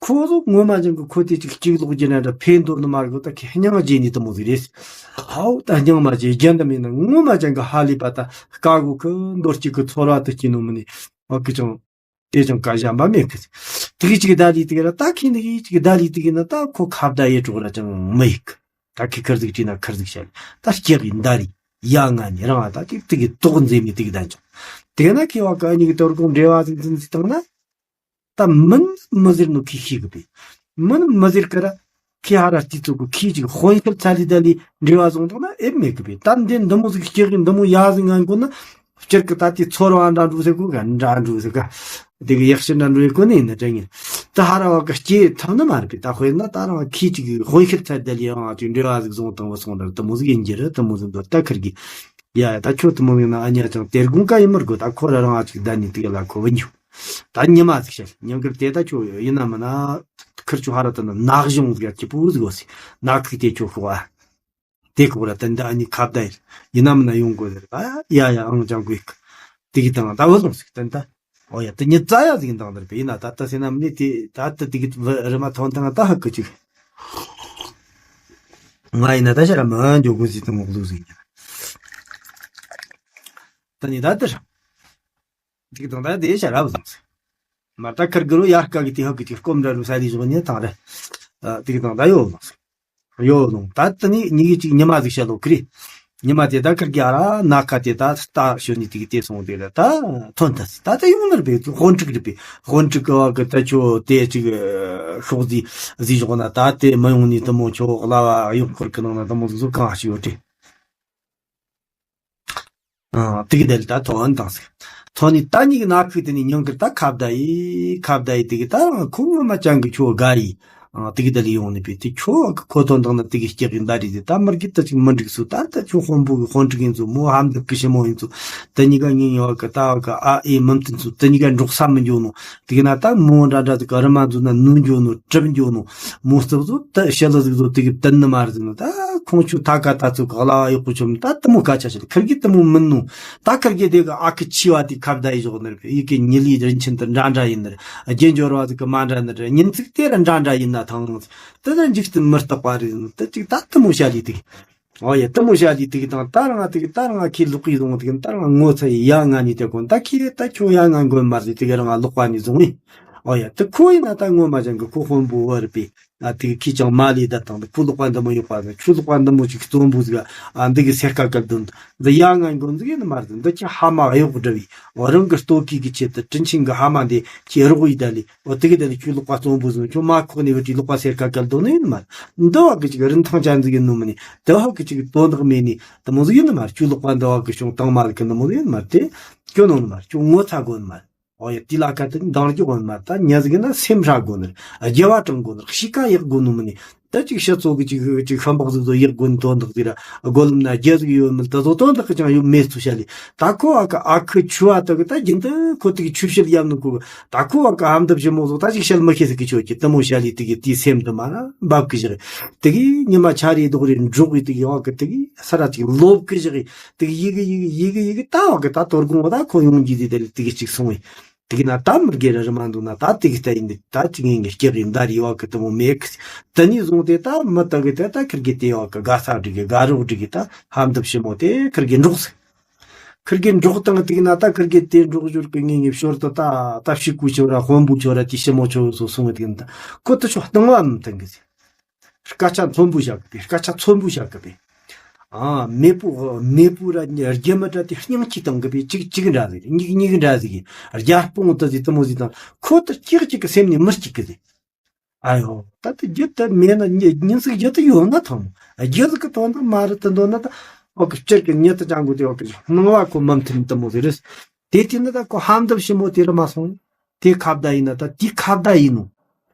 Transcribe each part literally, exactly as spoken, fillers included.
ཁོ་ཚོ་ངོ་མ་ཅན་གི་ཁོ་དེ་ཅིག་གཅིག་ལོག་རྒྱུ་ན་འདྲ་ཕན་འདོར་ནི་མ་རེད་གོ། ད་ཁི་སྙིང་རྗེ་ནི་དེ་མོ་ཟིག་རེད། ཧའོ་ད་སྙིང་མ་རྗེ་རྒྱན་དུ་མེད་ན་ངོ་མ་ཅན་གི་ཧ་ལས་པ་ད་དཀའ་གོ་གི་འདོར་གཅིག་གི་ཚོར་བ་དུ་སྐྱེ་ནོ་མི་ནི་བ་གི་ཅང་དེ་ཅང་བཀའ་གཞན་པ་མེད་གི། དེ་གི་ཅིག་ད་ལི་དེ་གི་ར་ད་ཁི་འདི་གི་ཅིག་ད་ལི་དེ་གི་ན་ད་ཁོ་ཁ་བརྡ་ཡེ་གྲོགས་ར་ཅང་མི་ཡིག་ད་ཁི་ཁར་ཟིག་བྲིས་ན་ཁར་ཟིག་བཤད་ད་སྐྱེ་གི་འདའ་རི་ཡ་ང་ནི་རང་ད་ཅིག་དེ་གི་དོགས་འཛེམ་ནི་དེ་གི་ད་ཅང་དེ་ན་ཁི་བ་ག་གཉིས་གི་དོར་གོང་འབྲེལ་བ་ཟིག་འཛིན་ཟིག་བཏང་ན། ད་མིན་མི་ཟེར་ནོ་ཁི་ཤེས་གི་པས། མིན་མི་ཟེར་གི་ར། ཁི་ཧ་ར་ཏི་ཚོ་གི་ཁི་ཅིག་དཔོན་ཤེད་ཚ་ལི་ད་ལི་འབྲེལ་བ་བཟུང་དང་ན་ཨེབ་མེད་གི་པས། ད་འདི་འདི་མོ་ཟིག་སྐྱེ་གི་འདི་མོ་ཡ་ཟིག་ངན་གོ་ན། སྤྱིར་གི་ད་ཏི་ཚོར་བ་འདྲ་འགྲོ་ཟེར་གོ་ག་འདྲ་འགྲོ་ཟེར་ག་དེ་གི་ཡག་ཤི་འདྲ་འགྲོ་ཡི་གོ་ནི་ཡིན་ན་དྲན་ངེས། ད་ཧ་ར་བ་གི་སྐྱེ་ཐང་ནི་མ་རེད་པས། ད་དཔེར་ན་ད་རང་ཁི་ཅིག་གི་དཔོན་ཤེད་ཚ་ལི་ད་ལི་ཡང་ཅིག་འབྲེལ་བ་ཟིག་བཟུང་དང་བ་སོང་ད་འདི་མོ་ཟིག་ཡིན་གྱི་རེད། འདི་མོ་ཟིག་འདོད་ད་ཁིར་གི་ཡ་ཡ་ད་ཁྱོད་དེ་མོ་ཡིན་ན་ཨ་ཉ་ཅང་དེར་དགོངས་ཀ་ཡིན་མི་དགོས། ད་ཁོ་ར་རང་ཨ་ཅིག་བསྡད་ནས་དེ་ལ་ཁོ་བུད་འགྱོ། ད་ཉི་མ་ཟིག་བཤད་ཉིན་དཀར་དེ་ད་ཁྱོད་ཡིན་ན་མིན་ན་ཁིར་ཆུ་ཧ་ར་ད་ན་ནག་གཞུང་ཟིག་ཡ་སྐྱིད་པོ་ཟིག་ཡོད་སི་ནག་ཁུག་དེ་ཁྱོད་ཤོག་ཨ། དེ་ཁོག་ར་ད་འདི་ཨ་ཉི་ཁ་བརྡ་ཡིན་ན་མིན་ན་ཡོང་དགོས་ཟེར། ཨ་ཡ་ཡ་ཨང་ཅང་དགོས་ཀི། དེ་གི་དང་ད་བུ་ལོང་ཟིག་ད་ད། ཨོ་ཡ་དེ་ཉི་ཙ་ཡ་ཟིག་འདང་དར་པས་ཡིན་ན་ད་ད་སེ་ན་མི་དེ་ད་ད་དེ་གི་རི་མ་ཐོན་དང་ད་ཧ་ཀི་ཅིག་ང་ཡིན་ན་ད་ཤ་ར་མ་འཇོག་དགོས་ཟིག་དང་ལུག་ཟིག་ཡིན། ད་ནི་ད་དེར། འགྲིག་དང་ད་དེ་ཤ་རབ་བཟང་སི། མ་ད་ཁར་གི་རུ་ཡར་ཀ་གི་དེ་ཧ་གི་དེ་སྐོམ་འདྲ་རུ་ས་ལི་བཟོ་ནི་དང་རེ། ཨ་དེ་གི་དང་ད་ཡོད་བཟང་སི། ཡོད་བཟང་ད་དེ་ནི་ཉི་གི་ཅིག་ཉི་མ་ཟིག་ཤ་ལོ་ཀི་རི། ཉི་མ་དེ་ད་ཁར་གི་ཨ་ར་ན་ཁ་དེ་ད་ལྟ་ཤོད་ནི་དེ་གི་དེ་སོང་དེ་ལ་ད་ཐོན་ད་སི་ད་ད་ཡོང་ནར་བས་དཔོན་ཕྲུག་རི་བས་དཔོན་ཕྲུག་གི་བ་གི་ད་ཆོ་དེ་ཅིག་ཤོག་ཟི་ཟི་ཞོག་ན་ད་དེ་མ་ཡོང་ནི་དེ་མོ་ཆོ་གླ་བ་གཡོག་འཁོར་གི་ནང་ན་དེ་མོ་ཟིག་ཟོ་གང་ཞིག་ཡོད་དེ། ཨ་དེ་གི་དེ་ལ་ད་ཐོན་དང་ཟེར། ཐོན་ནི་ད་ཉིག་ན་ཁུག་དེ་ནི་ཉང་གི་ད་ཁ་བརྡ་ཡི་ཁ་བརྡ་ཡི་དེ་གི་ད་ཁོ་ངོ་མ་ཅང་གི་ཁྱོ་དགའ་ཡི། ཨ་དེ་གི་དེ་ལ་ཡོང་ནི་པས་དེ་ཁྱོ་གི་ཁོ་ཐོན་དང་ན་དེ་གི་སྐྱེ་གི་འདའ་རི་དེ་ད་མར་གི་ད་ཅིག་མི་འགྲིག་སུ་ད་ད་ཁྱོ་དཔོན་པོ་གི་དཔོན་ཕྲུག་ཡིན་ཚུ་མོ་ཧམ་འདུག་གི་ཞི་མོ་ཡིན་ཚུ་ད་ཉི་ག་ཉིན་ཡོད་གི་ད་གི་ཨ་ཨེ་མི་མཐུན་ཚུ་ད་ཉི་ག་འགྲོགས་ས་མི་འགྱོ་ནོ། དེ་གི་ན་ད་མོ་འདྲ་འདྲ་ཟིག་གི་རི་མ་འཛུལ་ན་ནུ་འགྱོ་ནོ་གྲིབ་འགྱོ་ནོ། མོ་སྟག་ཟོ་ད་ཤ་ལ་ཟིག་ཟོ་དེ་གི་བསྟན་ནི་མ་རེད་ཟིག་ན་ད་ཁོང་ཆུ་ཐ་ཀ་ད་ཚོ་ག་གླ་ཡག་པོ་ཆོམ་ད་དེ་མོ་སྐད་ཆ་བཤད་ཁིར་གི་དེ་མོ་མིན་ནོ། ད་ཁིར་གི་དེ་གི་ཨ་ཁུ་ཆི་བ་དེ་ཁ་བརྡ་ཡི་ཞོག་ནི་རེད་ཡི་གེ་ཉི་ལི་རིན་ཆེན་དུ་འདྲ་འདྲ་ཡིན་ནི་རེད། རྒྱན་འབྱོར་བ་ཟིག་གི་མ་འདྲ་ནི་རེད། ཉིན་ཚིག་དེ་ར་འདྲ་འདྲ་ཡིན་ན་ཐང་དེ་ད་འཇིག་རྟེན་མི་རྟག་པ་རེད་ཟིག་ན་ད་ཅིག་ད་དེ་མོ་བཤད་ལི་དེ་གི། ཨོ་ཡ་དེ་མོ་བཤད་ལི་དེ་གི་དང་ད་རང་དེ་གི་ད་རང་ཁྱི་ལུག་གི་བཟུང་དེ་གི་ད་རང་ངོ་ཚ་ཡི་ཡ་ང་ནི་དེ་གོ་ད་ཁྱི་ད་ཁྱོ་ཡ་ང་མགོན་མ་རེད་དེ་གི་རང་ལོག་པ་ནི་བཟུང་ངི། ཨོ་ཡ་དེ་ཁོ་ཡིན་ན་ད་ངོ་མ་ཅང་གི་ཁོ་དཔོན་པོ་བར་པས་ཨ་དེ་གི་ཁྱི་ཅང་མ་ལི་ད་དང་དེ་ཁོ་ལོག་པ་འདི་མོ་ཡོད་པ་ཟེར་ཁྱོ་ལོག་པ་འདི་མོ་ཅིག་གཙོན་པོ་ཟིག་ཨ་འདི་གི་སེར་ཁ་གལ་དོན་འདི་ཡ་ང་མགོན་ཟིག་ཡིན་ནི་མ་རེད། འདི་ཁྱི་ཧ་མ་གཡོག་འདྲ་བའི་ཨོ་རང་གི་ལྟོ་ཁྱི་གི་ཆེད་དུ་དྲིན་ཆེན་གི་ཧ་མ་འདི་ཁྱི་རོགས་ཡི་ད་ལི་ཨོ་དེ་གི་ད་ལི་ཁྱོ་ལོག་པ་གཙོན་པོ་ཟིག་ཁྱོ་མ་ཁོག་ནི་བུ་ཁྱི་ལོག་པ་སེར་ཁ་གལ་དོན་ནི་ཡིན་ནི་མ་རེད། འདི་བ་གི་ཅིག་རིན་ཐང་ཅན་ཟིག་ཡིན་ནོ་མིན་ནི་དེ་བ་གི་ཅིག་དོན་དག་མེད་ནི། དེ་མོ་ཟིག་ཡིན་ནི་མ་རེད། ཁྱོ་ལོག་པ་འདི་བ་གི་བྱུང་དང་མ་ལ་གི་འདི་མོ་ཟིག་ཡིན་ནི་མ་རེད། དེ་སྐྱོ་ནོ་ནི་མ་རེད། ཁྱོ་ངོ་ཚ་དགོ་ནི་མ་རེད། ཨོ་ཡ་དེ་ལ་ཁ་དེ་འདང་རྒྱུ་དགོ་ནི་མ་རེད། ད་ཉ་ཟིག་ཡིན་ན་སེམས་ཧྲ་དགོ་ནི་རེད། རྒྱལ་བ་དྲང་དགོ་ནི་རེད། གཤིས་ཀ་ཡག་དགོ་ནི་མིན་ནི། ད་ཅིག་ཤི་ཚོ་གི་ཅིག་ཅིག་ཤམ་བག་ཟིག་ཚོ་ཡག་དགོ་ནི་དོན་དག་ཟིག་ར་སྒོ་ལམ་ན་རྒྱ་ཟིག་ཡོད་མིན་དེ་ཚོ་དོན་དག་གི་ཅང་ཡོད་མེད་ཚོ་བཤད་ལི། ད་ཁོ་བ་གི་ཨ་ཁུ་ཆུ་བ་དག་གི་ད་རྒྱུན་དུ་ཁོ་དེ་གི་ཆུ་བཤད་ཡམ་ནི་ཁོ་གི་ད་ཁོ་བ་གི་ཧམ་འདབ་ཞི་མོ་ཚོ་ད་ཅིག་བཤད་མི་ཤེས་ཟིག་གི་ཆོད་ཀྱི་དེ་མོ་བཤད་ལི་དེ་གི་དེའི་སེམས་དུ་མ་ར་འབབ་གི་བཞག་དེ་གི་ཉི་མ་ཆ་རེ་རྡོག་རེ་འབྲོག་གི་དེ་གི་བ་གི་དེ་གི་ས་ར་ཅིག་ལོབ་གི་བཞག་དེ་གི་ཡི་གི་ཡི་གི་ཡི་གི་ཡི་གི་ད་བ་གི་ད་དོ་དགོང་བ་ད་ཁོ་ཡོང་གི་དེ་དེ་ལ་དེ་གི་ཅིག་སོང་བས། དེ་གི་ན་ད་མི་དགེ་ར་རི་མ་འདུག་ན་ད་དེ་གི་ལྟ་ཡིན་དེ་ད་ཅིག་ངེད་ཀྱི་སྐྱེ་གི་མདའ་རི་བ་གི་དེ་མོ་མེད་གི། དེ་ནས་བཟུང་སྟེ་ད་མི་དག་གི་དེ་ད་ཁིར་གི་དེ་བ་གི་དགའ་ས་སྒྲིག་གི་དགའ་རོགས་སྒྲིག་གི་ད་ཧམ་འདབ་ཞི་མོ་དེ་ཁིར་གི་འབྲོག་སི། ཁིར་གི་འབྲོག་དང་དེ་གི་ན་ད་ཁིར་གི་དེ་འབྲོག་ཞོར་གི་ངེད་ངེད་ཞོར་དུ་ད་ད་ཕྱི་གུ་ཆོ་ར་དཔོན་པོ་ཆོ་ར་དེ་ཞི་མོ་ཆོ་སོ་སོང་གི་དེ་གི་ད་ཁོ་ད་ཆོ་སྣང་བ་མི་ཐང་གི་ཟི། སྐད་ཆ་མཚོན་པོ་བཤད་གི་པས། སྐད་ཆ་མཚོན་པོ་བཤད་གི་པས། ཨ་མེད་པོ་མེད་པོ་ར་རྒྱ་མི་འདྲ་དེ་སྙིང་ཁྱི་བཏང་གི་པས། གཅིག་གཅིག་འདྲ་ཟིག་གཉིས་གཉིས་འདྲ་ཟིག་རྒྱ་སྤུངས་ད་ཟིག་དེ་མོ་ཟིག་དང་ཁོ་ད་གཅིག་གཅིག་གི་སེམས་ནས་མི་གཅིག་གི་ཟིག་ཨ་ཡོ་ད་དེ་རྒྱུ་དེ་མེད་ན་ཉིན་ཉིན་ཟིག་རྒྱུ་དེ་ཡོད་ན་ཐང་རྒྱུ་ཟིག་གི་དོན་དག་མ་རེད་དེ་འདོད་ན་ད་འོ་གི་སྤྱིར་གི་ཉི་ད་ཅང་གོ་དེ་འོ་གི་སྣང་བ་ཁོ་མི་མཐུན་དེ་མོ་ཟིག་རེད། དེ་དེ་ནི་ད་ཁོ་ཧམ་འདབ་ཞི་མོ་དེ་རུ་མ་སོང་། དེ་ཁ་བརྡ་ཡིན་ན་ད་དེ་ཁ་བརྡ་ཡིན་ནོ།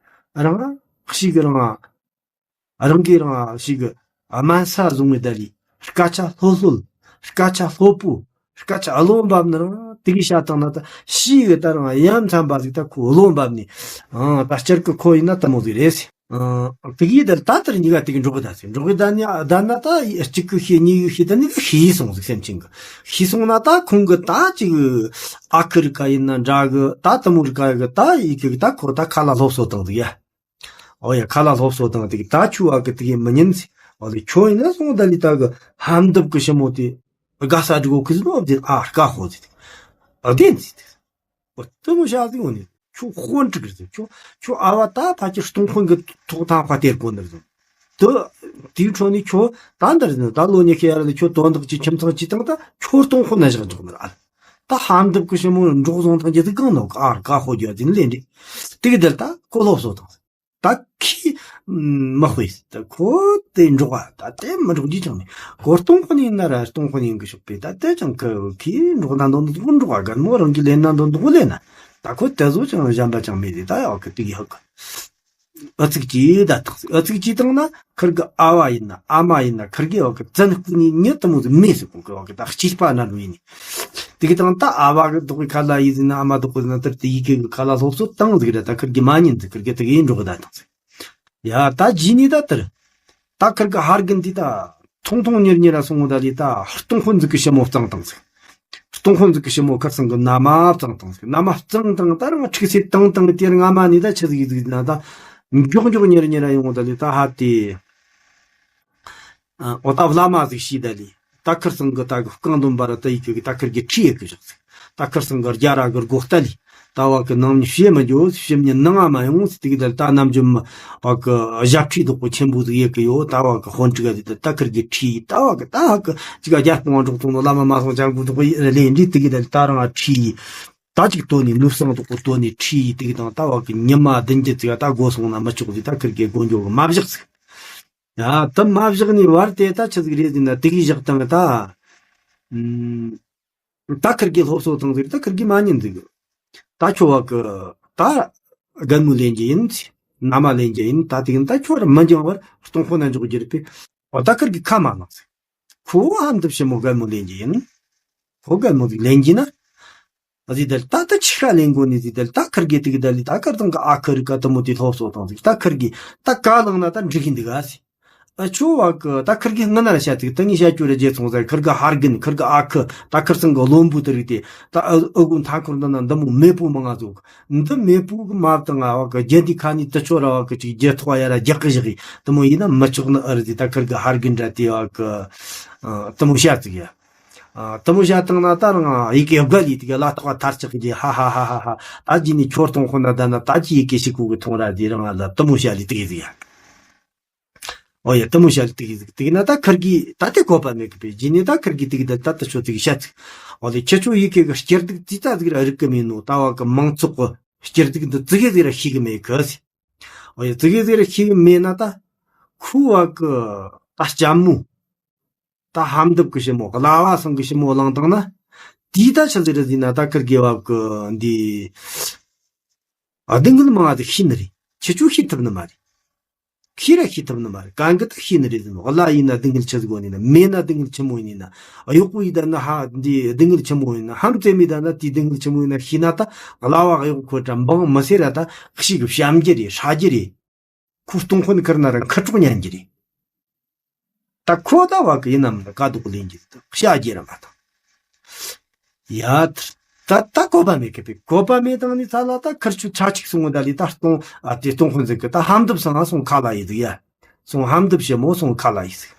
རང་ང་ཞིག་གི་རང་ང་རང་གིས་རང་ཞིག་གི་དམན་ས་བཟུང་བའི་ད་ལི་སྐད་ཆ་ལྷོད་ལྷོད། སྐད་ཆ་ལྷོད་པོ། སྐད་ཆ་བློ་འབབ་ནི་རང་དེ་གི་བཤད་སྟངས་ན་ད་ཤི་གི་ད་རང་ཡ་མཚན་པ་ཟིག་ད་ཁོ་བློ་འབབ་ནི། ཨང་ད་སྤྱིར་གི་ཁོ་ཡིན་ན་ད་མོ་ཟིག་རེད་ཟེར། ཨང་དེ་གི་ད་ད་དེར་གཉིས་ཀ་དེ་གི་འགྲོ་གི་ད་ཟེར་འགྲོ་གི་ད་ནི་ད་ན་ད་གཅིག་གི་ཤེས་གཉིས་གི་ཤེས་ད་ནི་ཤེས་སོང་ཟིག་སེམས་ཅན་གི་ཤེས་སོང་ན་ད་ཁོང་གི་ད་ཅིག་ཨ་ཁུ་རི་ཀ་ཡིན་ན་འདྲ་གི་ད་དེ་མོ་རི་ཀ་གི་ད་ཡི་གི་ད་ཁོ་ད་ཁ་ལ་སློབ་གསོ་བཏང་ཟིག་ཡ། ཨོ་ཡ་ཁ་ལ་སློབ་གསོ་དང་དེ་གི་ད་ཆུ་བ་གི་དེ་གི་མི་ཉན་ཟེར། ཨོ་ལེ་ཁྱོད་ཡིན་ན་སོང་ད་ལི་ད་གི་ཧམ་འདབ་གི་ཞི་མོ་དེ་དགའ་ས་འགྲིག་གོ་གི་ཟེར་ནོ། ཨ་བདེན་ཨ་དཀའ་ཧོ་ཟེར། ཨ་བདེན་ཟེར། ཨོ་དེ་མོ་བྱ་ཟིག་འོ་ནི་ཁྱོད་དཔོན་ཁྲིག་རེད་ཟེར། ཁྱོད་ཁྱོད་ཨ་བ་ད་ཕ་ཁྱི་སྟོང་དཔོན་གི་ཐོག་ཐང་ཁ་སྟེར་གོ་ནི་རེད་ཟེར། དུ་དེའི་ཁྲོད་ནས་ཁྱོད་ད་འདིར་ཟེར་ད་ལོ་ཉི་ཤུ་ཡར་ལ་ཁྱོད་དོན་དག་ཅིག་ཁྱིམ་ཚང་ཅིག་དང་ད་ཁྱོད་སྟོང་དཔོན་ན་བཞག་འཇོག་ནི་ར། ཨ་ད་ཧམ་འདབ་གི་ཞི་མོ་འབྲོག་བཟང་ཐང་རྒྱལ་དུ་གང་ནོ་ཨ་དཀའ་ཧོ་རྒྱ་དེ་ནི་ལས་འདྲི། དེ་གི་དེར་ད་ཁོ་སློབ་གསོ་དང་ཟེར། ད་ཁྱི་མི་དཔེ་ད་ཁོ་དེ་འགྲོགས་པ་ད་དེ་མི་འགྲོགས་རྒྱུ་ཅང་མེད། ཁོ་སྟོང་དཔོན་ཡིན་ན་ར་སྟོང་དཔོན་ཡིན་གི་ཤོག་པས་ད་དེ་ཅང་ཁི་ཁྱི་འགྲོགས་ན་འདོན་འདུག་འགྲོགས་པ་རྒན་མོ་རང་གི་ལེན་ན་འདོན་འདུག་ལེན་ན་ད་ཁོ་དེ་བཟོ་ཅང་གཞན་པ་ཅང་མེད་དེ་ད་ཡག་གི་དུག་ཡག་གི། ཨ་ཚིག་ཅིག་ད་ཐག་ཨ་ཚིག་ཅིག་བཏང་ན་ཁིར་གི་ཨ་བ་ཡིན་ན་ཨ་མ་ཡིན་ན་ཁིར་གི་ཡག་གི་བཙན་སྐུ་ནི་ཉི་དུ་མོ་ཟིག་མེད་ཟིག་གོ་གི་ཡག་གི་ད་སྐྱིད་པ་ན་ལུས་ནི། དེ་གི་དང་ད་ཨ་བ་གི་དོག་གི་ཁ་ལ་ཡིན་ཟིན་ན་ཨ་མ་དོག་གི་ཟིན་ན་དེར་དེ་ཡི་གེ་གི་ཁ་ལ་སློབ་གསོ་བཏང་ཟིག་ར་ད་ཁིར་གི་མ་ཉན་ཟིག་ཁིར་གི་དེ་གི་ཡིན་འགྲོ་གི་ད་ཐག་ཟིག་ཡ་ད་ཇི་ནི་ད་དེར། ད་ཁིར་གི་ཧར་གིན་དི་ད་ཐུང་ཐུང་ཉེར་ཉེར་ར་སོང་ད་ལི་ད་སྟོང་དཔོན་ཟིག་གི་ཞི་མོ་བཙང་བཏང་ཟིག་སྟོང་དཔོན་ཟིག་གི་ཞི་མོ་ཁིར་སང་གི་ན་མ་བཙང་བཏང་ཟིག་ན་མ་བཙང་བཏང་ད་རང་ཁྲིག་སེ་བཏང་བཏང་དེར་ང་མ་ནི་ད་ཆི་ཟིག་ཟིག་ན་ད་མགྱོགས་མགྱོགས་ཉེར་ཉེར་ར་ཡོང་ད་ལི་ད་ཧ་དི་ཨོ་ད་བླ་མ་ཟིག་ཤི་ད་ལི། ད་ཁིར་སང་གི་ད་གི་རྐང་འདོན་པ་ར་ད་ཡི་གི་ད་ཁིར་གི་ཁྲི་ཡི་གི་བཞག་ཟིག་ད་ཁིར་སང་གི་རྒྱ་ར་གི་སྒོ་ལྟ་ལི། ད་བ་གི་ནང་མི་ཤེས་མི་འཇོ་ཤེས་མི་ནང་ང་མ་ཡོང་ཟིག་དེ་གི་ད་ད་ནམ་རྒྱུན་མ་བ་གི་ཞབས་ཁྲི་དོག་པོ་ཆེན་པོ་ཟིག་ཡི་གི་ཡོ་ད་བ་གི་དཔོན་ཕྲུག་ག་ཟིག་ད་ད་ཁིར་གི་ཁྲི་ད་བ་གི་ད་གི་ཅི་ག་རྒྱ་སྤོང་བ་འགྲོགས་ཐོང་ནོ་བླ་མ་མ་སོང་ཅང་གུ་དོག་པོ་ཡི་ལེ་འདི་དེ་གི་ད་ད་རང་ཁྲི་ད་ཅིག་དོ་ནི་ནུབ་སང་དོག་པོ་དོ་ནི་ཁྲི་དེ་གི་དང་ད་བ་གི་ཉི་མ་བདུན་གྱི་ཙི་ག་ད་སྒོ་སོང་ན་མི་ཆོག་ཟིག་ད་ཁིར་གི་སྒོ་འཇོག་གི་མ་བཞག་ཟིག་ཡ་དེ་མ་བཞག་ནས་བར་དེ་ད་ཆི་ཟིག་རེད་ཟེར་ན་དེ་གི་བཞག་དང་ད། ཨུམ། ད་ཁིར་གི་སློབ་གསོ་བཏང་ཟིག་ད་ཁིར་གི་མ་ཉན་ཟིག་ད་ཁྱོ་བ་གི་ད་རྒན་མོ་ལེན་རྒྱུ་ཡིན། ན་མ་ལེན་རྒྱུ་ཡིན། ད་དེ་ཡིན་ད་ཁྱོ་ར་མི་འགྱང་བར་སྟོང་དཔོན་ན་འཇོག་རྒྱུ་རེད་པས། འོ་ད་ཁིར་གི་ཁ་མ་ལངས་ཟིག་ཁོ་ཧམ་འདུབ་ཞི་མོ་རྒན་མོ་ལེན་རྒྱུ་ཡིན། ཁོ་རྒན་མོ་ཟིག་ལེན་རྒྱུ་ན། ཨ་ཟི་དལ་ད་ད་ཆི་ཤ་ལེན་གོ་ནི་ཟི་དལ་ད་ཁིར་གི་དིག་དལ་ད་ཁིར་དང་གི་ཨ་ཁིར་ག་དུ་མོ་དེ་སློབ་གསོ་དང་ཟིག་ད་ཁིར་གི་ད་ག་ལང་ན་ད་འགྲིག་གི་འདུག་ཨ་ཟི། ཨ་ཆོ་བ་གི་ད་ཁིར་གི་སྔ་ན་ར་བཤད་ཟིག་ད་ངས་བཤད་རྒྱུ་ར་བརྗེད་སོང་ཟེར། ཁིར་གི་ཧར་གིན་ཁིར་གི་ཨ་ཁི་ད་ཁིར་ཚང་གི་བློན་པོ་དེ་རིགས་དེ་ད་ཨ་ཨ་གུ་མཐའ་འཁོར་འདི་ན་འདི་མོ་མེད་པོ་མང་ང་ཟིག་འདི་མེད་པོ་གི་མ་བཏང་ཨ་བ་གི་རྒྱན་དེ་ཁ་ནི་དུ་ཆོ་ར་བ་གི་ཅིག་རྒྱལ་ཐོག་ཡ་ར་རྒྱག་གི་བཞག་གི་དུ་མོ་ཡིན་ན་མི་ཆོག་ནི་ཨ་རི་ཟི་ད་ཁིར་གི་ཧར་གིན་ར་དེ་བ་གི་ཨ་དུ་མོ་བཤད་ཟིག་ཡ། ཨ་དུ་མོ་བཤད་བཏང་ན་ད་རང་ཡི་གེ་བརྒལ་ལི་དེ་ག་ལ་ཐོག་ཐར་ཅིག་གི་ཧ་ཧ་ཧ་ཧ་ཧ། ད་ཇི་ནི་ཁྱོར་གཏོང་ཁོ་ན་ད་ན་ད་ཅི་ཡི་གེ་ཞིག་གུ་གི་ཐོང་ར་དེ་རང་ལ་དུ་མོ་བཤད་ལི་དེ་གི་ཟིག་ཡ། ཨོ་ཡ་དུ་མོ་བཤད་ལི་དེ་གི་ཟིག་དེ་གི་ན་ད་ཁིར་གི་ད་དེ་གོ་པ་མེད་གི་པས་ཇི་ནི་ད་ཁིར་གི་དེ་གི་ད་ད་ད་ཆོ་དེ་གི་བཤད་ཟིག་ཨོ་ལེ་ཁྱེད་ཆོ་ཡི་གེ་གི་སྐྱེར་སྡུག་ཙི་ཙ་ཟིག་ར་རིག་གི་མེད་ནོ། ད་བ་གི་མང་ཚོགས་གི་སྐྱེར་སྡུག་འདི་ཙི་གེ་ཟིག་ར་ཤེས་གི་མེད་གི་ཟིག་ཨོ་ཡ་ཙི་གེ་ཟིག་ར་ཤེས་གི་མེད་ན་ད་ཁུ་བ་གི་ད་ལྕམ་མོ། ད་ཧམ་འདུབ་ཀྱི་ཞི་མོ་གླ་བ་སང་གི་ཞི་མོ་བླངས་བཏང་ན། དེའི་ད་ཆི་ཟིག་རེད་ཟེར་ན་ད་ཁིར་གི་བབ་གི་འདི། ཨ་སྡུག་བསྔལ་མང་ང་ཟིག་ཤེས་ནི་རེད། ཁྱེད་ཆོ་ཤེས་ཐུབ་ནི་མ་རེད། ཁྱེད་ར་ཤེས་ཐུབ་ནི་མ་རེད། གང་གི་ད་ཤེས་ནི་རེད་ཟེར་ན་གླ་ཡིན་ན་སྡུག་བསྔལ་ཆི་ཟིག་གོ་ནི་ན་མེད་ན་སྡུག་བསྔལ་ཆི་མོ་ཡིན་ན། གཡོག་པོ་ཡིན་ད་ན་ཧ་འདི་སྡུག་བསྔལ་ཆི་མོ་ཡིན་ན་ཧམ་བཙེ་མི་ད་ན་དེ་སྡུག་བསྔལ་ཆི་མོ་ཡིན་ན་ཤེས་ན་ད་གླ་བ་གཡོག་ཁོ་ད་འབངས་མི་སེར་ར་ད་ཤི་གི་བཤམ་རྒྱུ་རེད་ཧྲ་རྒྱུ་རེད། ཁོ་སྟོང་དཔོན་ཁིར་ན་ར་ཁ་དྲུག་ཉན་གྱི་རེད། ད་ཁོ་ད་བ་གི་ཡིན་ནམ་ད་དཀའ་སྡུག་ལེན་གྱི་རེད་ད་བཤད་རྒྱུ་ར་མ་ད། ཡ། ད་ད་གོ་པ་མེད་གི་པས་གོ་པ་མེད་དང་ནི་ཚ་ལ་ད་ཁིར་ཆུ་ཆ་ཅིག་སོང་ད་ལི་ད་སྟོང་ཨ་དེ་སྟོང་དཔོན་ཟིག་གི་ད་ཧམ་འདུབ་སང་ང་སོང་ཁ་ལ་ཡི་ཟིག་ཡ། སོང་ཧམ་འདུབ་ཞི་མོ་སོང་ཁ་ལ་ཡི་ཟིག་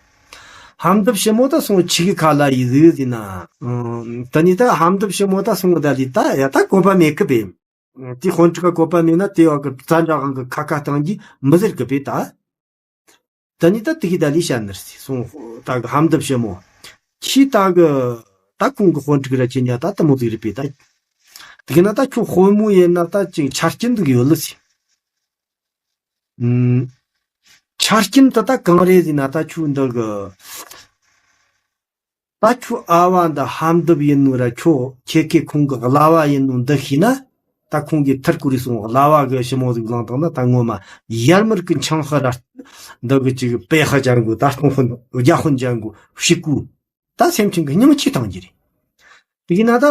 ཧམ་འདུབ་ཞི་མོ་ད་སོང་ཆི་གི་ཁ་ལ་ཡི་ཟིག་ཟིན་ན། ད་ནི་ད་ཧམ་འདུབ་ཞི་མོ་ད་སོང་ད་ལི་ད་ཡ་ད་གོ་པ་མེད་གི་པས། དེ་དཔོན་ཕྲུག་ག་བཀོད་པ་མེད་ན་དེ་བ་གི་བཙན་དྲག་གང་གི་ཁ་ཁ་བཏང་གི་མི་ཟེར་གི་པས་ད། ད་ནི་ད་དེ་གི་ད་ལི་བཤད་ནི་རེད་སོང་ད་གི་ཧམ་འདབ་ཞི་མོ། ཁྱི་ད་གི་ད་ཁོང་གི་དཔོན་ཕྲུག་ར་ཁྱི་ཉ་ད་དུ་མོ་ཟིག་རེད་པས་ད། དེ་གི་ན་ད་ཁྱོད་དཔོན་མོ་ཡིན་ན་ད་ཅིག་ཆ་རྐྱེན་འདུག་ཡོད་ལ་སི། ཨུམ། ཆ་རྐྱེན་ད་ད་གང་རེད་ཟེར་ན་ད་ཁྱོད་འདི་གི་ད་ཁྱོད་ཨ་བ་འདི་ཧམ་འདུབ་ཡིན་ནོ་ར་ཁྱོད་ཁྱེད་ཁེ་ཁོང་གི་གླ་བ་ཡིན་ནོ་འདི་ཤེས་ན། ད་ཁོང་གིས་ཐུར་ཀུ་རེ་སོང་གླ་བ་གི་ཞི་མོ་ཟིག་བླངས་བཏང་ན་ད་ངོ་མ་ཡར་མར་གི་འཆང་ཧ་ར་འདི་གི་ཅིག་པེ་ཧ་ཅན་གོ་ད་སྟོང་ཧོན་རྒྱ་ཧོན་ཅན་གོ་ཕྱི་ཀུ་ད་སེམས་ཅན་གི་སྙིང་ཆི་བཏང་གི་རེད། དེ་གི་ན་ད་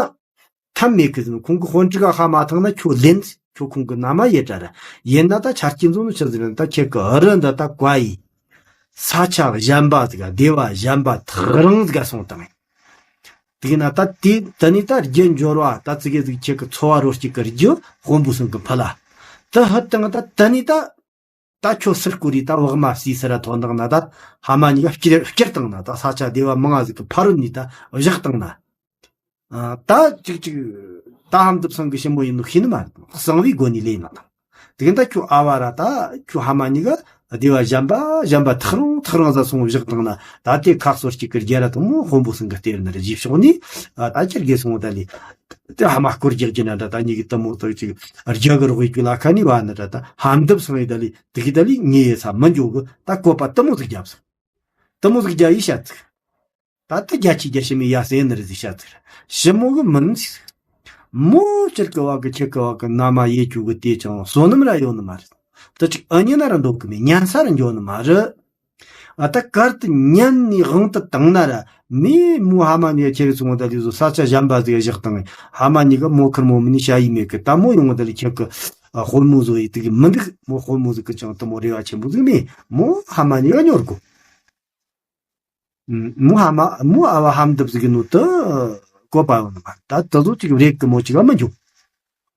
ཐབས་མེད་གི་ཟིན་ཁོང་གི་དཔོན་ཁྲི་ག་ཧ་མ་ཐང་ན་ཁྱོད་ལེན་ཁྱོད་ཁོང་གི་ན་མ་ཡེ་དྲ་ར་ཡིན་ན་ད་ཆ་རྐྱེན་ཚོ་ནི་ཆི་ཟིན་ད་ཁྱེད་གི་རི་འདི་ད་ཀ་ཡི། ས་ཆ་གཞན་པ་ཟིག་ག་སྡེ་བ་གཞན་པ་ཐག་རིང་ཟིག་ག་སོང་བཏང་ཡིན། དེ་ན་ད་དེ་ད་ནི་ད་རྒྱུ་འབྱོར་བ་ད་ཙི་གེ་ཟིག་ཁྱེད་ཀྱི་འཚོ་བ་རོ་གཅིག་གི་རྒྱུ་དཔོན་པོ་སོང་གི་ཕ་ལ། ད་ཧ་དང་ད་ད་ནི་ད་ ད་ཁྱོད་སུ་སྐོར་རེད། ད་བག་མ་བསིལ་ས་ར་ཐོན་བཏང་ན། ད་ཕ་མ་གཉིས་ཀ་བསྐྱུར་བསྐྱུར་བཏང་ན། ད་ས་ཆ་སྡེ་བ་མང་ང་ཟིག་གི་ཕ་རོལ་ནས་ད་བཞག་བཏང་ན། ཨ། ད་ཅིག་ཅིག་ད་ཧམ་འདུབ་ཚང་གི་ཞི་མོ་ཡིན་ནོ་ཤེས་ནི་མ་རེད། གསང་བའི་སྒོ་ནས་ལས་ཡིན་ན་ད། དེ་གི་ད་ཁྱོད་ཨ་བ་ར་ད་ཁྱོད་ཕ་མ་གཉིས་ཀ་སྡེ་བ་གཞན་པ་གཞན་པ་ཐག་རིང་ཐག་རིང་ཟ་སོང་བཞག་བཏང་ན། ད་དེ་ཁ་སོར་གཅིག་གི་རྒྱ་ར་དང་མོ་དཔོན་པོ་སེང་གི་སྟེར་ནི་རེད། རྗེས་ཕྱོགས་ནས་ད་ཁྱེར་དགོས་སོང་། ད་ལས་དེ་ཕ་མ་སྐོར་རྒྱག་གི་ན་འདྲ། ད་གཉིས་ཀྱི་དེ་མོ་ད་ཅིག་རྒྱ་གི་རོགས་ཡི་གི་ལ་ཁ་ནས་བ་ན་འདྲ། ད་ཧམ་འདུབ་ཚང་ཡི་ད་ལས་དེ་གི་ད་ལས་ངའི་ས་མི་འཇོག་གི། ད་བཀོད་པ་དེ་མོ་ཟིག་རྒྱབ་སོང་། དེ་མོ་ཟིག་རྒྱ་ཡི་བཤད་ཚིག་ད་ལྟ་རྒྱ་ཆེ་རྒྱ་ཞི་མི་ཡ་ཟེར་ནི་རེད་ཟིག་བཤད་ཚིག་ཞི་མོ་གི་མིན་ཟིག་མོ་སྤྱིར་གི་བ་གི་ཁྱེད་གི་བ་གི་མནའ་མ་ཡེ་རྒྱུ་གི་དེ་ཅང་བསོད་ནམས་ར་ཡོད་ནི་མ་རེད། དེ་ཅིག་ཨ་ཉན་ན་ར་འདོད་གི་མེད། ཉན་ས་ར་འགྱོ་ནི་མ་རེད། ཨ། ད་གར་དུ་ཉན་ནས་དབང་དུ་བཏང་ན་ར། མོས་མོ་ཕ་མ་གཉིས་ཁྱེར་སོང་། ད་དེ་ཚོ་ས་ཆ་གཞན་པ་ཟིག་བཞག་བཏང་། ཕ་མ་གཉིས་ཀ་མོ་ཁེར་མོ་མིན་ནི་ཞ་ཡི་མེད་གི། ད་མོ་ཡོང་། ད་ལས་ཁྱེད་གི་ཨ་དཔོན་མོ་བཟོ་ཡི་དེ་གི་མི་འདུག་མོ་དཔོན་མོ་ཟིག་གི་ཅང་དེ་མོ་རེ་བ་ཆེན་པོ་ཟིག་མེད། མོ་ཕ་མ་གཉིས་ཀ་ཉོར་དགོས། མོ་ཕ་མ་མོ་ཨ་བ་ཧམ་འདུབ་ཟིག་གི་ནོ་དེ་བཀོད་པ་ཡོང་ནི་མ་རེད། ད་དེ་ཚོ་ཅིག་རེད་གི་མོ་ཅིག་ག་མི་འཇུག་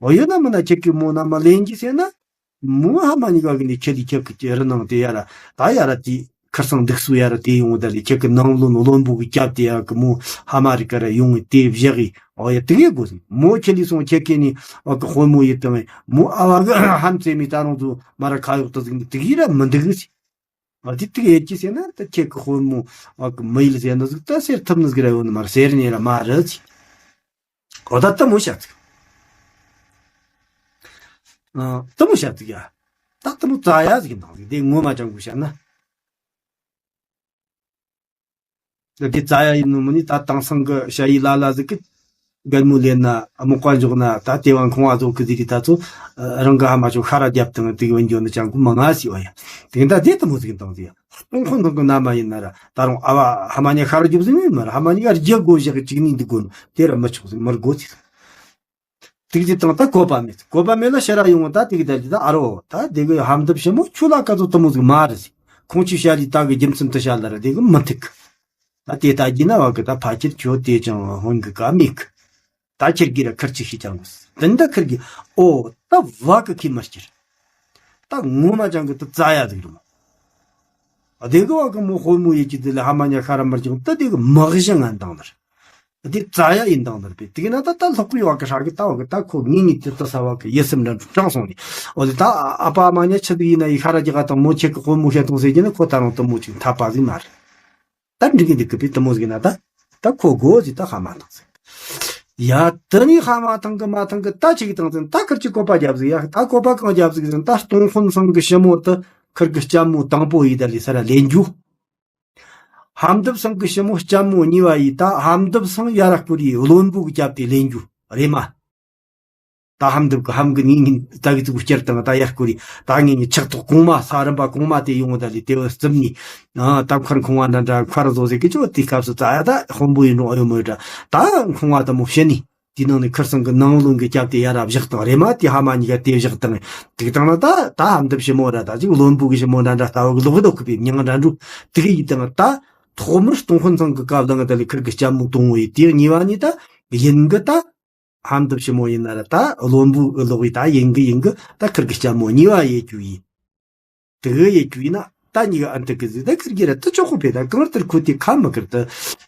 འོ་ཡོད་ན་མིན་ན་ཁྱེད་ཀྱི་མོ་མནའ་མ་ལེན་གྱི་ཟེར་ན། མོ་ཕ་མ་གཉིས་ཀ་གི་ནི་ཁྱེད་ལས་ཁྱེད་ཀྱི་རི་ནང་དེ་ཡ་ར་ད་ཡ་ར་དེ་ཁར་སང་འདུག་སུ་ཡ་ར་དེ་ཡོང་། ད་ལས་ཁྱེད་ཀྱི་ནང་བློན་བློན་པོ་གི་སྐྱབས་དེ་ཡ་གི་མོ་ཕ་མ་རི་ཀ་ར་ཡོང་ངི་དེ་བཞག་གི། འོ་ཡ་དེ་གི་དགོས་ཟིག་མོ་ཁྱེད་ལས་སོང་ཁྱེད་ཀྱི་ནི་འོ་གི་དཔོན་མོ་ཡི་དང་མོ་ཨ་བ་གི་ཧམ་རྩེ་མི་ད་རུང་ཚོ་མ་ར་ཁ་གཡོག་ད་ཟིག་ནི་དེ་གི་ར་མི་འདུག་གི་ཟིག་ཨ། དེ་དེ་ག་ཡེད་ཀྱི་ཟེར་ན། ད་ཁྱེད་ཀྱི་དཔོན་མོ་ཨ་གི་མི་ཡུལ་ཟེར་ནི་ཟིག་ད་ཟེར་ཐུབ་ནི་ཟིག་ར་ཡོད་ནི་མ་རེད། ཟེར་ནི་ར་མ་རེད་ཅི། འོ་ད་དེ་མོ་བཤད་ཚིག་ཨ། དེ་མོ་བཤད་ཚིག་ཡ། ད་དེ་མོ་རྩ་ཡ་ཟིག་འདང་ཟིག་དེ་ངོ་མ་ཅང་གུ་བཤད་ན། འདི་རྩ་ཡ་ཡིན་ནོ་མིན་ནི་ད་དེང་སང་གི་ཞ་ཡི་ལ་ལ་ཟིག་གི་རྒན་མོ་ལེན་ན་མོ་བཀའ་འཇོག་ན། ད་དེ་བ་ཁང་བ་ཚོ་གི་ཟིག་རི་ད་ཚོ་རང་གི་ཕ་མ་ཚོ་ཤ་ར་རྒྱབ་དང་དེ་གི་བན་འཇོག་ནི་ཅང་གུ་མ་ང་སི་བ་ཡ། དེ་ད་དེ་དེ་མོ་ཟིག་འདང་ཟིག་ཡ། སྟོང་དཔོན་ཚང་གི་མནའ་མ་ཡིན་ན་ར་ད་རུང་ཨ་བ་ཕ་མ་གཉིས་ཤ་ར་རྒྱབ་ཟིག་མིན་མ་ར། ཕ་མ་གཉིས་ཀ་རྒྱ་དགོས་བཞག་གི་གཅིག་ནི་འདུག་དགོས་ནོ་དེ་ར་མི་ཆོག་ཟིག་མི་དགོས་ཟིག་དེ་གི་དང་ད་གོ་བ་མེད། གོ་བ་མེད་ལ་ཕྱིར་ར་ཡོང་བ། ད་དེ་གི་ད་ལི་ད་ཨ་རོ་ད་དེ་གི་ཧམ་འདུབ་ཞི་མོ་ཁྱོད་ལ་ཀ་ཚོ་དེ་མོ་ཟིག་མ་རེད་ཟིག་ཁོང་ཆུ་ཤ་ལི་ད་གི་རྒྱུ་མཚན་དུ་ཤ་ལ་ར་དེ་གི་མི་ཐུག་ད་དེ་ད་གི་ན་བ་གི་ད་ཕ་ཁྱེར་ཁྱོད་དེ་ཅང་ཧོན་གི་ཀ་མེད་གི་ད་ཁྱེར་གི་ར་ཁར་ཅི་ཤི་ཅང་གོ་ཟིག་དེ་འདྲ་ཁར་གི་ཨོ་ད་བ་གི་ཁི་མར་ཁྱེར་ད་ངོ་མ་ཅང་གི་ད་རྩ་ཡ་ཟིག་རུ་མ། དེ་གི་བ་གི་མོ་དཔོན་མོ་ཡེ་ཀྱི་དེ་ལ་ཕ་མ་གཉིས་ཤ་ར་མར་ཅང་ད་དེ་གི་མག་ཞི་ང་འདང་ནར། དེ་རྩ་ཡ་ཡིན་དང་ནར་པས། དེ་གི་ན་ད་ད་ལྷག་པའི་བ་གི་ཧྲ་གི་ད་བ་གི་ད་ཁོ་ངེད་གཉིས་དེ་ད་ས་བ་གི་ཡིད་སེམས་འདྲ་འདྲ་དྲངས་སོང་ནས། འོ་དེ་ད་ཨ་ཕ་ཨ་མ་གཉིས་ཆི་ཟིག་ཡིན་ན་ཡི་ཤ་ར་རྒྱག་ག་དང་མོ་ཁྱེད་ཀྱི་དཔོན་མོ་བཤད་དང་ཟེར་གྱི་ན་ཁོ་ད་རུང་དེ་མོ་ཅིག་འཐད་པ་ཟིག་མ་རེད། ད་འགྲིག་གི་འདུག་གི་པས། དེ་མོ་ཟིག་ཡིན་ན་ད་ད་ཁོ་དགོས་ཟིག་ད་ཧ་མ་ཐང་ཟིག་ཡ་དེ་ནི་ཧ་མ་ཐང་གི་མ་ཐང་གི་ད་ཅིག་དང་ཟིན་ད་ཁིར་ཅིག་བཀོད་པ་རྒྱབ་ཟིག་ཡ། ད་བཀོད་པ་གང་རྒྱབ་ཟིག་ཟིན་ད་སྟོང་དཔོན་ཚང་གི་ཞི་མོ་དེ་ཁིར་གི་ལྕམ་མོ་དང་པོ་ཡི་ད་ལི་ས་ར་ལེན་རྒྱུ། ཧམ་འདུབ་ཚང་གི་ཞི་མོ་ལྕམ་མོ་གཉིས་པ་ཡིས་ད་ཧམ་འདུབ་ཚང་ཡ་ར་སྐོར་ཡི་བློན་པོ་གི་རྒྱབ་དེ་ལེན་རྒྱུ་རེད་མ། ད་ཧམ་འདུབ་གི་ཧམ་གི་ངེད་གཉིས་ད་གི་ཙི་གུ་སྐྱེར་དང་ད་ཡ་སྐོར་ཡི་ད་ངེད་གཉིས་ཆག་ཐོག་གོང་མ་ས་རིམ་པ་གོང་མ་དེ་ཡོང་ད་ལི་དེ་བ་རྩིབ་ནི། ཨ། ད་མཁར་ཁང་བ་འདྲ་འདྲ་མཁར་བཟོ་ཟེར་གི་ཅོ་དེ་སྐབས་སུ་ད་ཡ་ད་དཔོན་པོ་ཡིན་ནོ་ཨ་ཡོ་མོ་ཡོད་ད་ད་ཁང་བ་ད་མོ་བཤད་ནི། དེའི་ནང་ནས་ཁིར་ཚང་གི་ནང་བློན་གྱི་རྒྱབ་དེ་ཡ་ར་བཞག་དང་རེད་མ། དེ་ཕ་མ་གཉིས་ཀ་དེ་བཞག་དང་། དེ་དང་ན་ད་ད་ཧམ་འདུབ་ཞི་མོ་ར་ད་ཅིག་བློན་པོ་གི་ཞི་མོ་འདྲ་འདྲ་ལྟ་བུ་གི་ལོག་གི་ལོག་གི་པའི་མྱིང་འདྲ་འགྲོ། དེ་གི་ཡིན་དང་ད་ཐོག་མར་སྟོང་དཔོན་ཚང་གི་བཀའ་བླངས་ད་ལི་ཁིར་གི་ལྕམ་མོ་དང་བོ་ཡི་དེ་གཉིས་པ་ནི་ད་ཡིན་གི་ད་ཧམ་འདུབ་ཞི་མོ་ཡིན་ན་ར་ད་བློན་པོ་གི་ལོག་ཡི་ད་ཡིན་གི་ཡིན་གི་ད་ཁིར་གི་ལྕམ་མོ་གཉིས་པ་ཡེ་རྒྱུ་ཡིན། དེ་གི་ཡེ་རྒྱུ་ཡིན་ན་ད་གཉིས་ཀ་ཨ་འདི་གི་ཟིག་ད་ཁིར་གི་ར་དེ་ཆོག་གོ་པས། ད་གང་ལྟར་ཁོ་དེ་ཁ་མི་ཁིར་དེ་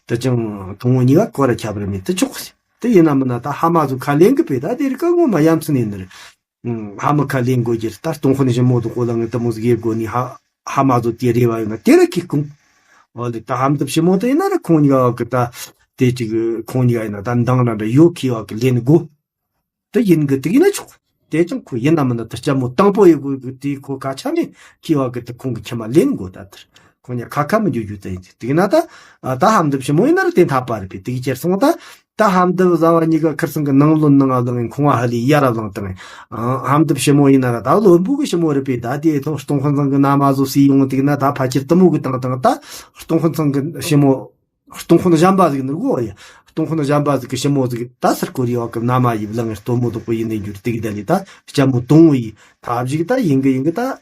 དེ་ཅང་དང་བོ་གཉིས་ཀ་གོ་ར་ཁྱབ་ར་མེད། དེ་ཆོག་གོ་ཟིག་དེ་ཡིན་ན་མིན་ན་ད་ཕ་མ་ཚོ་ཁ་ལེན་གི་པས། ད་དེ་རིགས་ཀ་ངོ་མ་ཡ་མཚན་ཡིན་ནི་རེད། ཨང་། ཕ་མ་ཁ་ལེན་དགོས་རྒྱུ་རེད། ད་སྟོང་དཔོན་ཞི་མོ་དང་གོ་ལ་ངས་དེ་མོ་ཟིག་ཡེ་དགོས་ནི་ཧ་ཕ་མ་ཚོ་དེ་རེ་བ་ཡོད་ན་དེ་ར་ཁི་ཀུང་། འོ་ལེ་ད་ཧམ་འདུབ་ཞི་མོ་དེ་ཡིན་ན་ར་ཁོང་གཉིས་ཀ་གི་ད་དེ་ཅིག་ཁོང་གཉིས་ཀ་ཡིན་ན་ད་འདང་ར་འདྲ་ཡོད་ཁི་བ་གི་ལེན་དགོས། དེ་ཡིན་གི་དེ་ཡིན་ན་ཆོག་དེ་ཅང་ཁོ་ཡིན་ན་མིན་ན་དེ་ལྕམ་མོ་དང་པོ་ཡི་གུ་གི་དེ་ཁོ་ག་ཆ་ནས་ཁི་བ་གི་དེ་ཁོང་གི་ཁྱིམ་མ་ལེན་དགོས། ད་དེར་ཁོང་གཉིས་ཁ་ཁ་མི་འཇུ་རྒྱུ་དེ་ཡིན་དེ་ཡིན་ན་ད་ད་ཧམ་འདུབ་ཞི་མོ་ཡིན་ན་ར་དེ་འཐད་པ་རེད་པས། དེ་གི་ཁྱེར་སོང་ད། ད་ཧམ་འདུབ་བཟའ་བ་གཉིས་ཀ་ཁིར་ཚང་གི་ནང་བློན་ནང་ང་བླངས་ཁང་བ་ཧ་ལས་ཡ་ར་བླངས་དང་། ཧམ་འདུབ་ཞི་མོ་ཡིན་ན་ར་ད་བློན་པོ་གི་ཞི་མོ་རེད་པས། ད་དེ་ཐོག་སྟོང་དཔོན་ཚང་གི་མནའ་མ་བཟོ་སྲིད་ཡོང་དེ་ན་ད་ཕ་ཁྱེར་དེ་མོ་གི་བཏང་བཏང་ད་སྟོང་དཔོན་ཚང་གི་ཞི་མོ། སྟོང་དཔོན་གཞན་པ་ཟིག་ནི་གོ་ཡ། སྟོང་དཔོན་གཞན་པ་ཟིག་གི་ཞི་མོ་ཟིག་ད་སར་ཀོ་རི་ཡ་གི་མནའ་མ་ཡིབ་ལང་སྟོན་མོ་དོག་པོ་ཡིན་ནས་འགྱུར་དེ་གི་ད་ལི་ད་ལྕམ་མོ་དང་བོ་ཡི་ཐབས་ཤིག་ད་ཡིན་གི་ཡིན་གི་ད་